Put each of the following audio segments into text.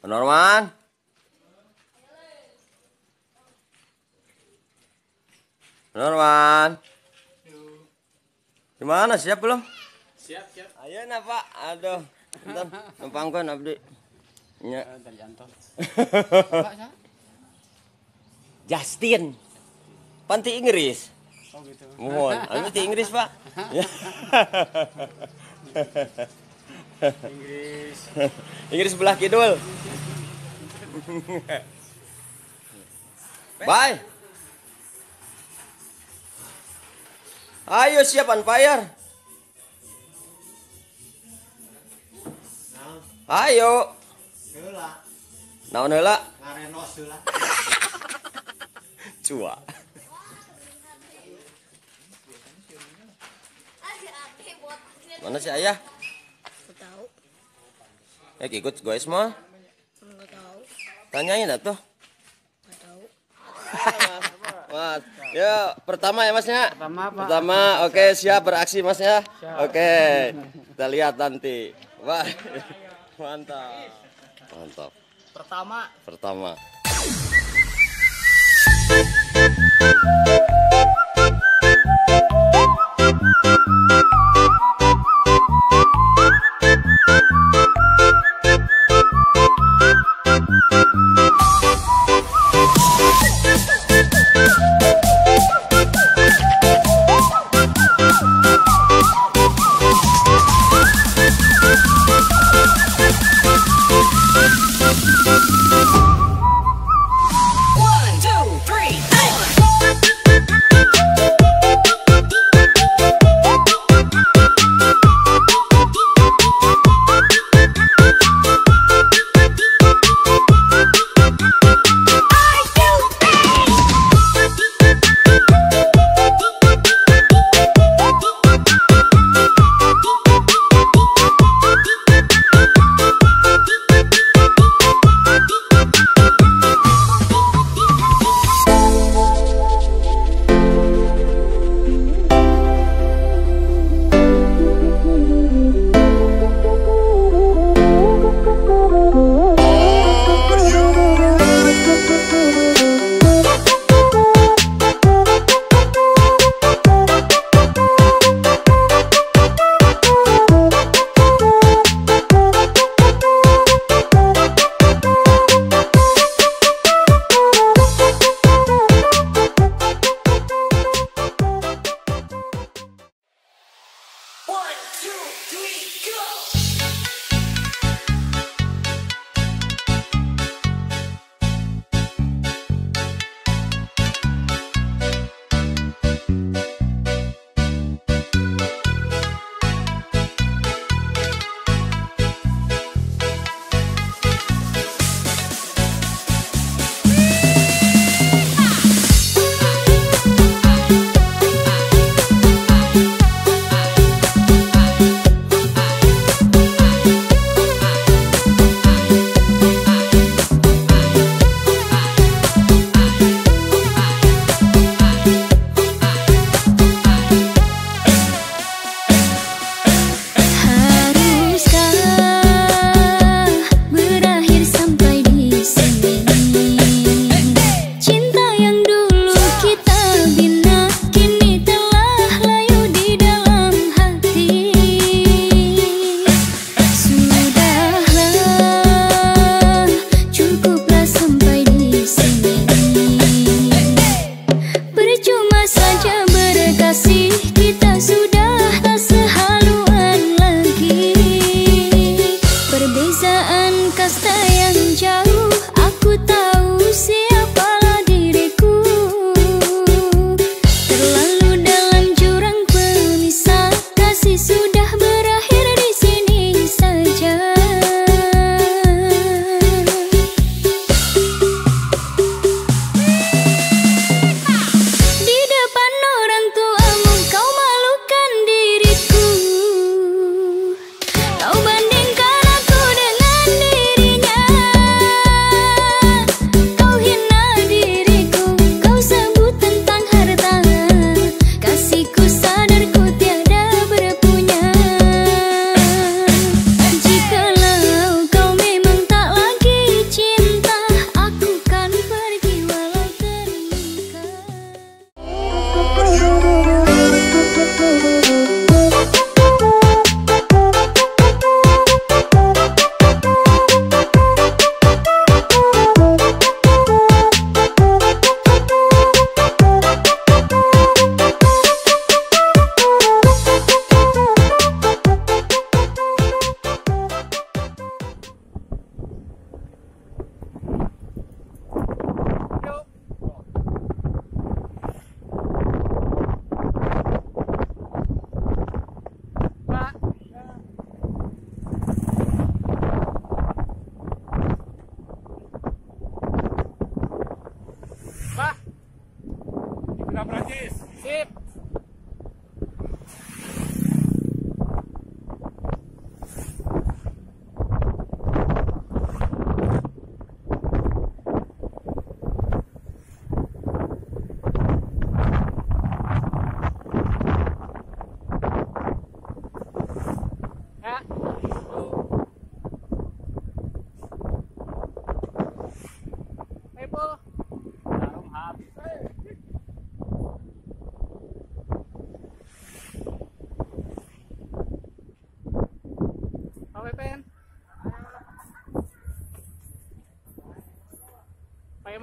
Norman. Norman. Gimana, siap belum? Siap, siap. Ayo nah, Pak. Aduh. Bentar, numpangkeun abdi. Nya. Bapak Justin. Panti Inggris. Oh gitu. Mohon, abdi ti Inggris, Pak. Inggris. Inggris sebelah kidul. Bye. Ayo siap on fire. Ayo. Heula. Naon heula? Ngarenos heula. Cua. Mana si ayah? Nggak tahu. Ikut guys mah? Nggak tahu. Tanyain atuh. Nggak tahu. Mas, ya pertama ya masnya. Pertama, Pak. Pertama, oke siap beraksi masnya. Oke, kita lihat nanti. Wah, mantap, mantap. Pertama. Pertama.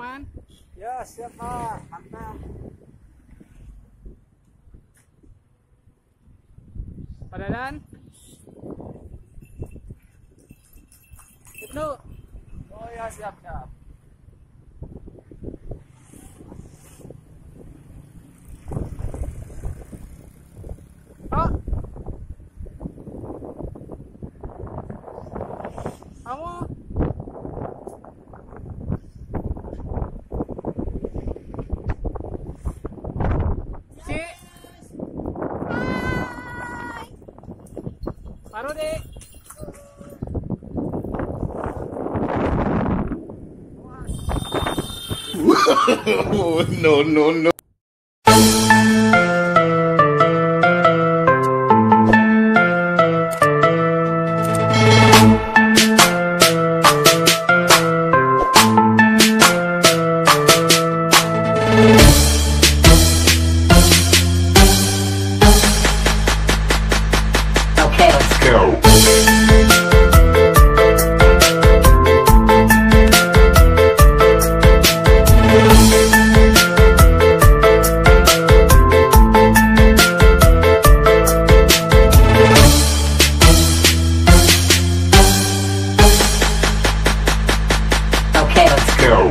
Eman. Ya, siap Pak. Mantap. Pak Dadan. Ibnu. Oh ya, siap, siap. Pak. Kamu. Ci. Pak Rudi. No, no, no. Okay, let's go. Okay, let's go.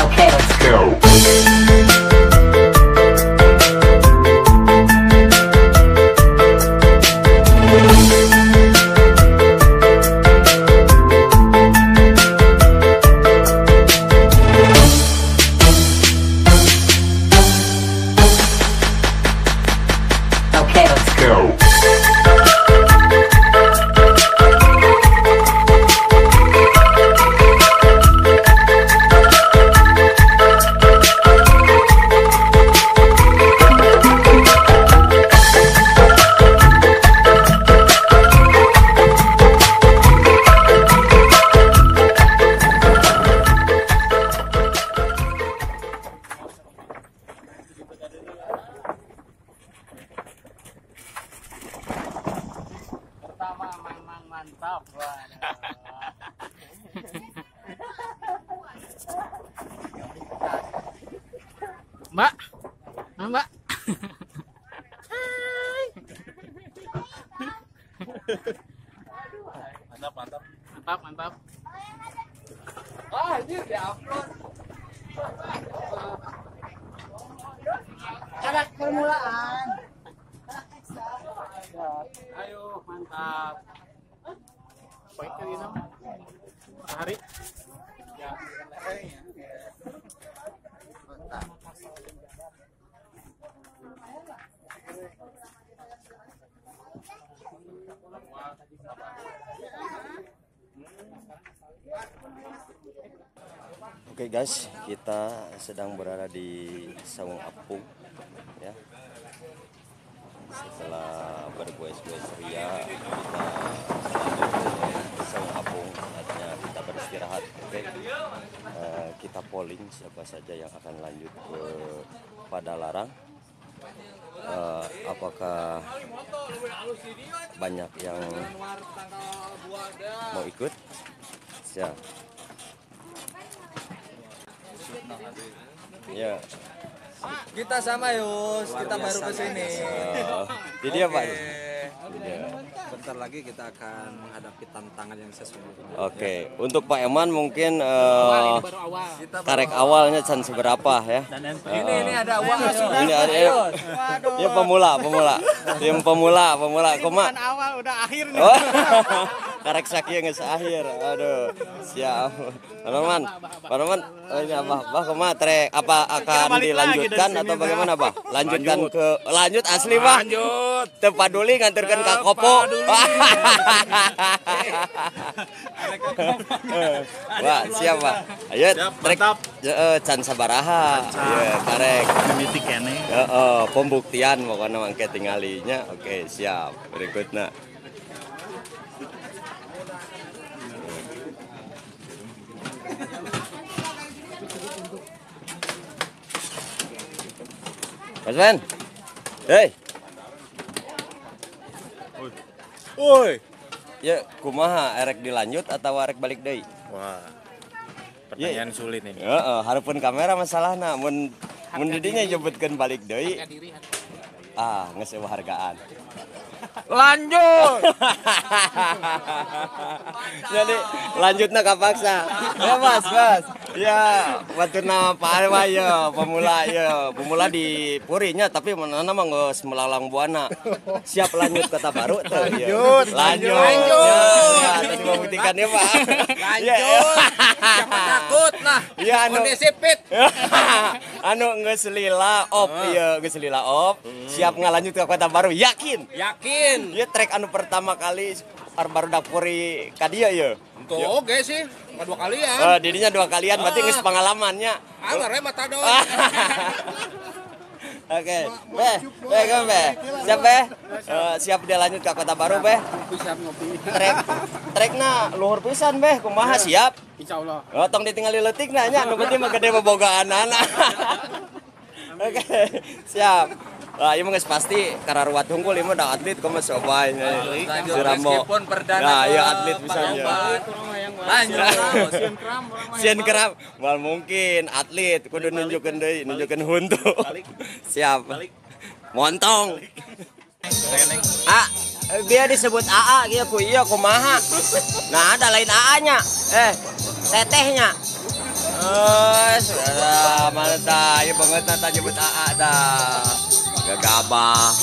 Okay, let's go. Okay, let's go. Pertama Mang mantap. Waduh. Mbak, Mbak. Hai. Mantap, mantap. Mantap, mantap. Ah, ini diupload. Karak permulaan. Ayo, mantap. Baik kali ini. Hari. Ya. Oke guys, kita sedang berada di Saung Apung ya. Setelah bergoes-goes ria, kita lanjut ke Saung Apung, saatnya kita beristirahat. Oke, kita polling siapa saja yang akan lanjut ke Padalarang. Apakah banyak yang mau ikut? Siap. Ya. Kita sama Yus, kita baru ke sini. Jadi apa? Bentar lagi kita akan menghadapi tantangan yang sesungguhnya. Oke, untuk Pak Eman mungkin karek awalnya can seberapa ya? Ini ada uang. Ini ada ya pemula, pemula. Tim pemula, pemula. Koma. Bukan awal, udah akhir nih. Oh. Karek sakieu geus akhir. Aduh, siap. Pak Roman, oh ini Abah, kumaha trek? Apa akan dilanjutkan atau bagaimana, Bah? Lanjutkan ke lanjut asli, Bah. Lanjut. Teu paduli nganterkeun ka Kopo. Wah, siap, Pak. Ayo trek. Heeh, can sabaraha. Ieu karek mimiti keneh. Heeh, pembuktian pokoknya mangke tingalinya. Oke, siap. Berikutnya. Mas Ben. Hei. Woi. Ya, kumaha erek dilanjut atau erek balik deui? Wah. Pertanyaan sulit nih. Heeh, hareupeun kamera masalahna mun mun di dinya nyebutkeun balik deui. Ah, geus eueuh hargaan. Lanjut. Jadi lanjutna kapaksa. Ya Mas. Ya, watuna Pak Arwa ya, pemula ya, pemula di Purinya tapi mana mah geus melalang buana. Siap lanjut kota baru teu ya. Lanjut. Ya, tadi membuktikan ya Pak. Lanjut. Jangan takut lah. Ya anu kondisi fit. Anu geus lila op ya, geus lila op. Siap ngalanjut ke kota baru, yakin. Yakin. Ieu trek anu pertama kali baru dapuri ka dieu ya. Tuh oke sih, dua kalian. Didinya dua kalian, berarti geus pengalamannya. Ah, ngare matador. Oke, Beh, Beh, siap Beh? Siap dia lanjut ke kota baru Beh? Siap ngopi. Trekna luhur pisan Beh, kumaha siap? Insyaallah. Oh, tong ditinggali leutikna nya, nu penting mah gede bobogaanana. Oke, siap. Lah, ieu mah geus pasti kararuat unggul ieu mah da atlet kumaha coba si Rambo. Meskipun perdana. Nah, iya atlet bisa ya. Lanjut. Sieun kram. Moal mungkin atlet kudu nunjukeun deui, nunjukeun huntu. Siap. Montong. Ah, dia disebut AA kieu ku ieu kumaha. Nah, ada lain AA-nya. Tetehnya. Sudah mana tah, ieu banget tah nyebut AA tah. Gagabah.